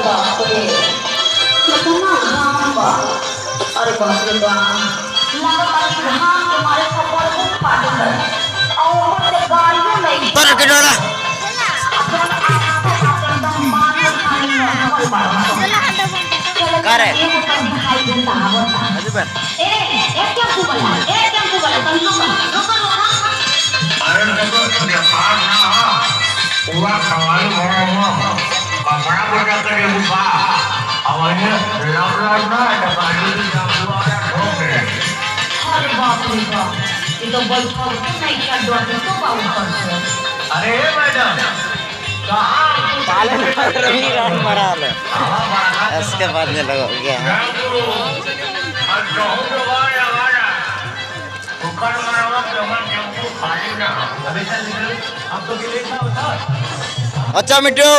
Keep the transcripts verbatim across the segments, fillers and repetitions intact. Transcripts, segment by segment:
बाप रे, कितना घाम बा। अरे बाप रे बाप, लागत बा कि घाम के मारे कपड़वो फाट गए। और ऊपर से गाड़ियों नहीं। तोरा के डरा। एकदम मार खाई में मर मारो। का रे? एगो तो भाई देता आवता। अजय बहन। ए, ए, टेम्पू वाला, ए, टेम्पू वाला, तनी रुको, रुको, रुको। अरे देखो, व्यापार ना हो, पूरा सवारी भरा हुआ हो, कपड़ा बचा कर ये गुफा, और ये लग रहा ना, डकाइती की चाकू वाला ठोक दे। अरे बाप रे बाप, ये तो बैठा होता नहीं क्या, डर तो बाबू पर से। अरे मैडम, कहाँ? पाले में रही राम मरा ले। इसके बाद में लगा गया है। अच्छा मिट्टू।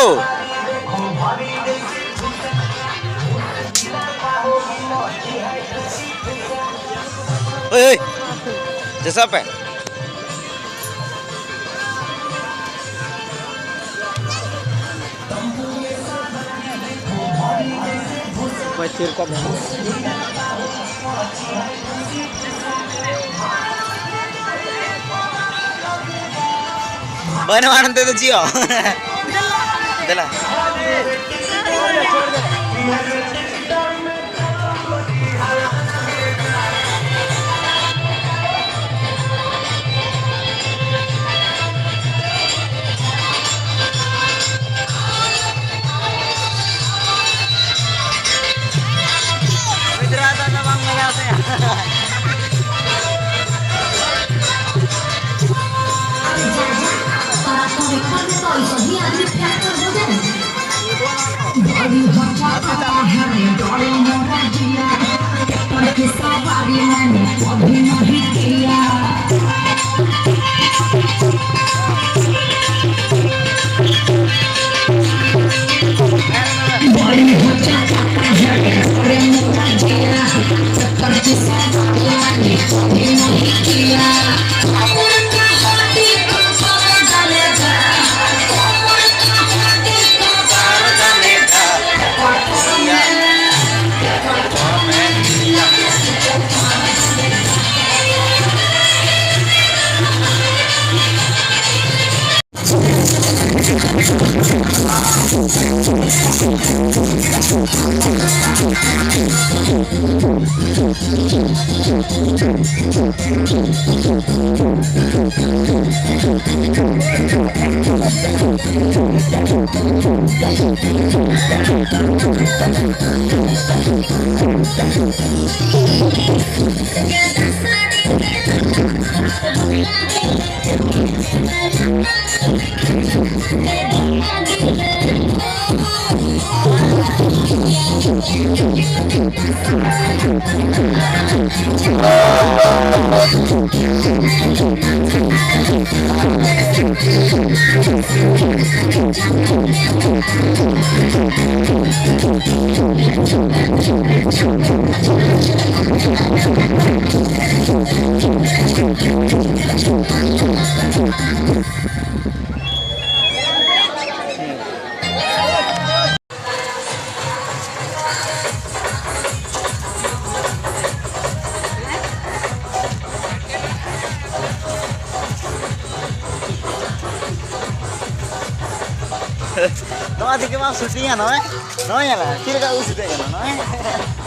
ओए, ओए। जैसा पे। कोई तीर को बन मारते तो जियो। दिला। बड़ी होता है रे डरे मोरा जिया, पर के सवारी मैंने कभी नहीं किया। बड़ी होता है रे डरे मोरा जिया, पर के सवारी मैंने कभी नहीं किया। ᱱᱚᱣᱟ ᱫᱤᱠᱮ ᱢᱟ ᱥᱩᱴᱤᱝᱟ, ᱱᱚᱜᱼᱚᱭ, ᱱᱚᱜᱼᱚᱭ ᱧᱮᱞᱟ, ᱪᱮᱫ ᱞᱮᱠᱟ ᱩᱵ ᱥᱩᱴᱤᱝ ᱠᱟᱱᱟ, ᱱᱚᱜᱼᱚᱭ᱾